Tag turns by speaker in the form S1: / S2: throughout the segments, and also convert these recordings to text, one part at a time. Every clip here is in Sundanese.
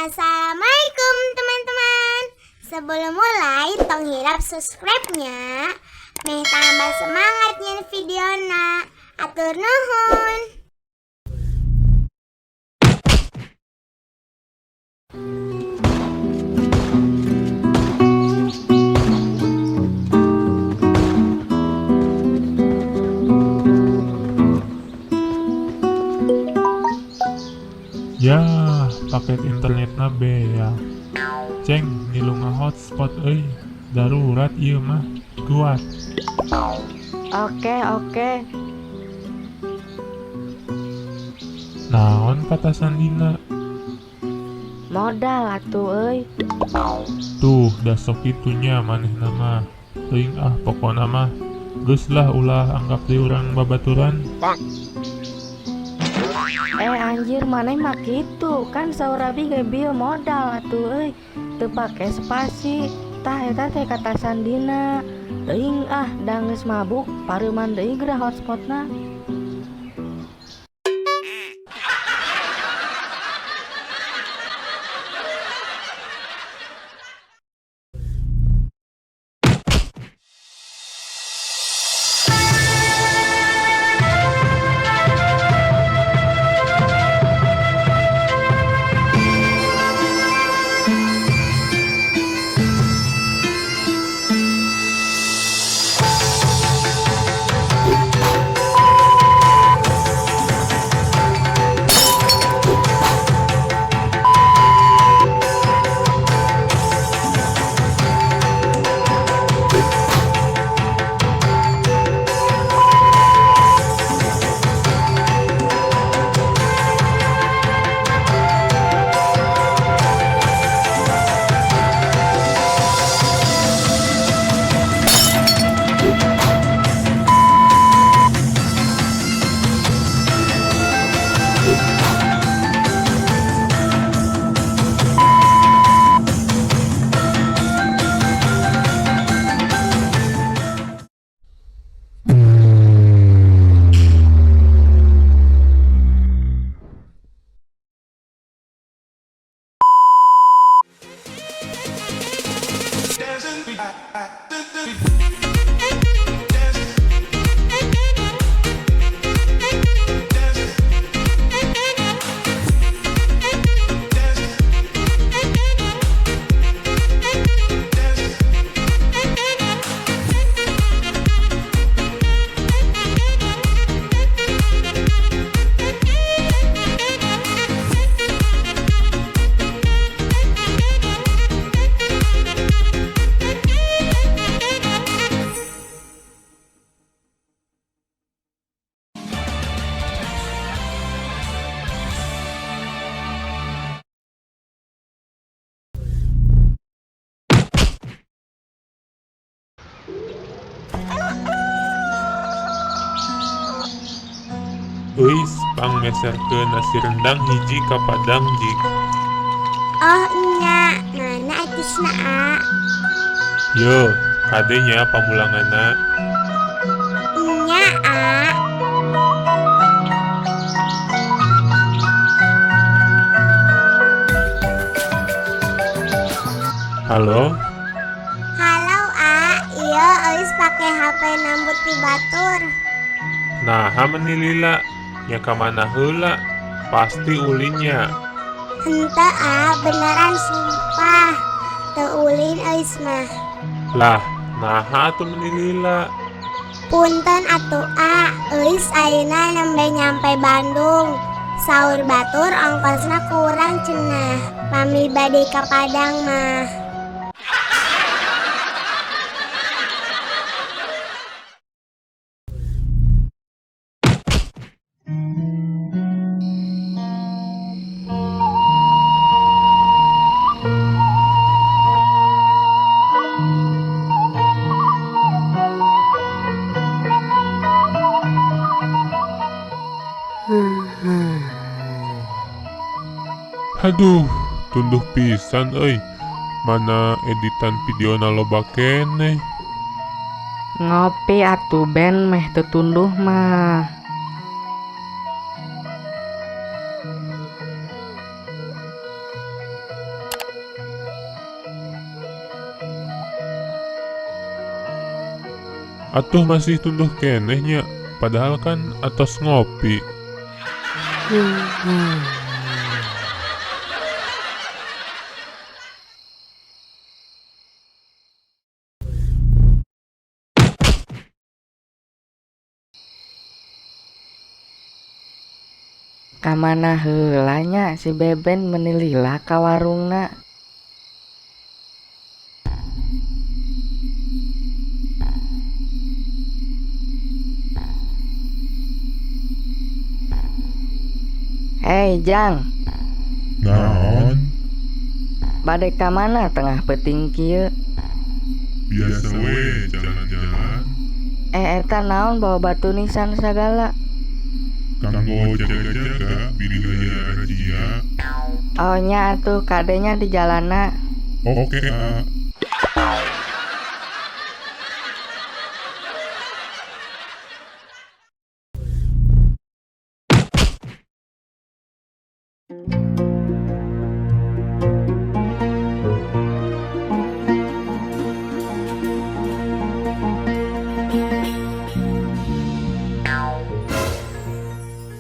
S1: Assalamualaikum teman-teman. Sebelum mulai, tong hilap subscribe-nya. Meh tambah semangat nyieun videona. Hatur nuhun.
S2: Ya, paket internetna beak. Ceng, ngilu hotspot euy. Darurat ieu mah. Kuat.
S3: Oke.
S2: Naon kata sandina?
S3: Modal atuh euy.
S2: Tuh, da sok kitu nya manehna mah. Teuing ah pokona mah. Geus lah, ulah anggap deui urang babaturan.
S3: Eh, anjir, maneh mah kitu kan. Saur abi ge bieu modal atuh euy. Teu pake spasi. Tah, eta teh kata sandina. Teuing ah, da geus mabuk, pareuman deui geura hotspotna.
S2: Euis, pangmeserkeun nasi rendang hiji ka Padang, Jik.
S1: Oh nya, mana acisna, A?
S2: Yo, kade nya pamulanganna.
S1: Nya, A.
S2: Halo?
S1: Halo, A. Iya, Euis pake HP nambut ti batur.
S2: Naha meni lila? Nya ka mana heula? Pasti ulin nya.
S1: Henteu, A, beneran sumpah. Teu ulin Euis mah.
S2: Lah, naha atuh meni lila?
S1: Punten atuh, A, Euis ayeuna nembe nyampe Bandung. Saur batur ongkosna kurang cenah. Pami bade ka Padang mah.
S2: Aduh, tunduh pisan euy. Mana editan videona loba keneh.
S3: Ngopi atuh, Ben, meh teu tunduh mah.
S2: Atuh masih tunduh keneh nya, padahal kan atos ngopi.
S3: Kamana heula nya si Beben meuni lila ka warungna. Hei Jang,
S2: Naon?
S3: Bade ka mana tengah peuting kieu?
S2: Biasa we jalan-jalan.
S3: Eh, eta naon bawa batu nisan sagala?
S2: Kanggo jaga-jaga bilih aya razia.
S3: Oh nya atuh, kade nya di jalanna.
S2: Oke, A.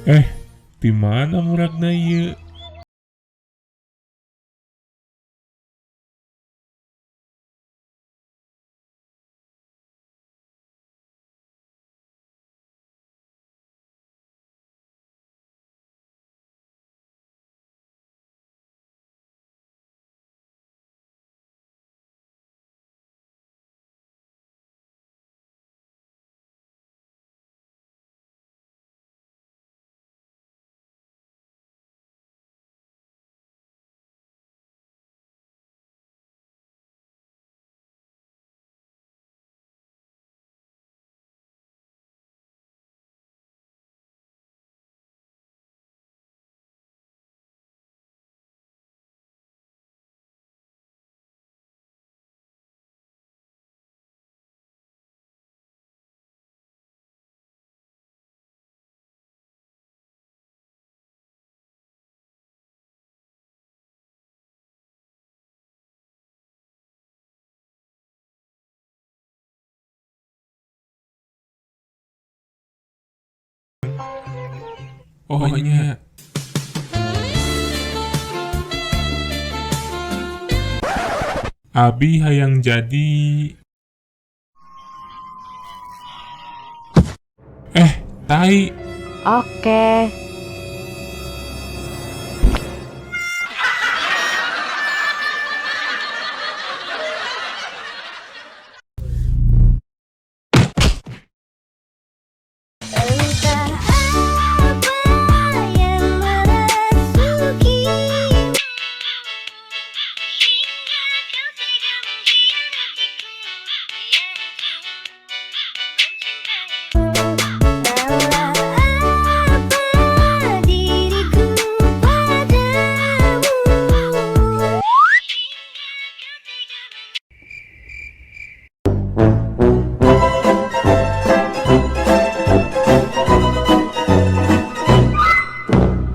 S2: Eh, di mana muragna ieu? Oh nya. Abi hayang jadi. Eh, tai.
S3: Oke.
S1: Entah apa yang merasuki hingga kau tega mengkhianatiku yang ku mencintaimu. Salah apa diriku padamu hingga kau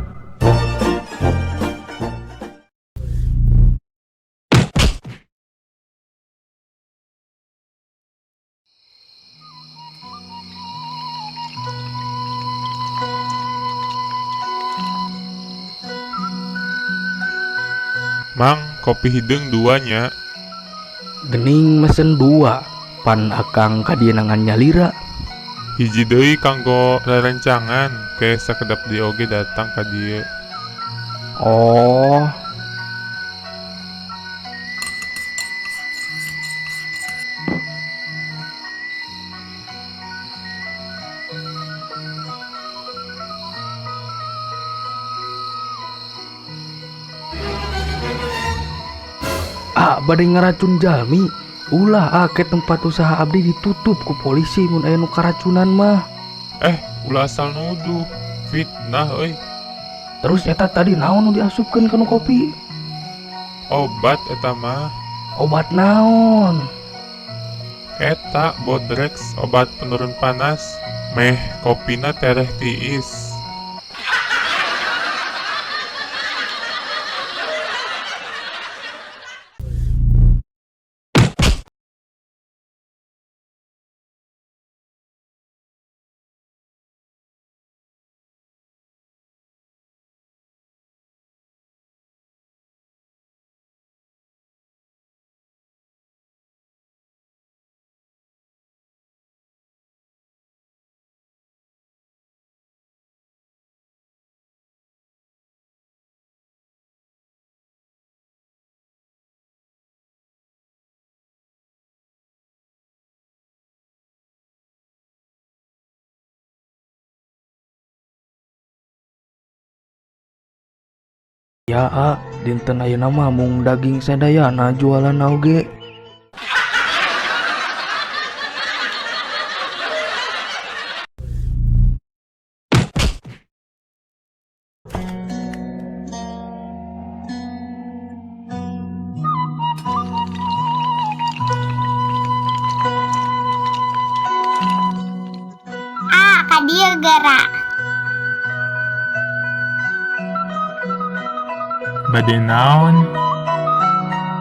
S1: tega.
S2: Mang, kopi hideung dua nya.
S4: Gening mesen dua, pan akang kadieu ngan nyalira.
S2: Hiji deui kanggo rerencangan, ke sakedap deui oge datang ka dieu.
S4: Oh. Ah, bade ngaracun jalmi. Ulah ah, ke tempat usaha abdi ditutup ku polisi mun aya nu karacunan mah.
S2: Eh, ulah asal nuduh. Fitnah euy.
S4: Terus eta tadi naon nu diasupkeun kana kopi?
S2: Obat eta mah.
S4: Obat naon?
S2: Eta Bodrex, obat penurun panas. Meh kopina tereh tiis.
S4: Ya a, dinten ayeuna mah mung daging sadayana jualan oge.
S1: Ah, ka dieu geura.
S2: Bade naon?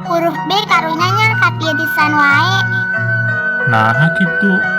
S1: Huruf B karunya nya kapieu disan wae.
S2: Naha kitu.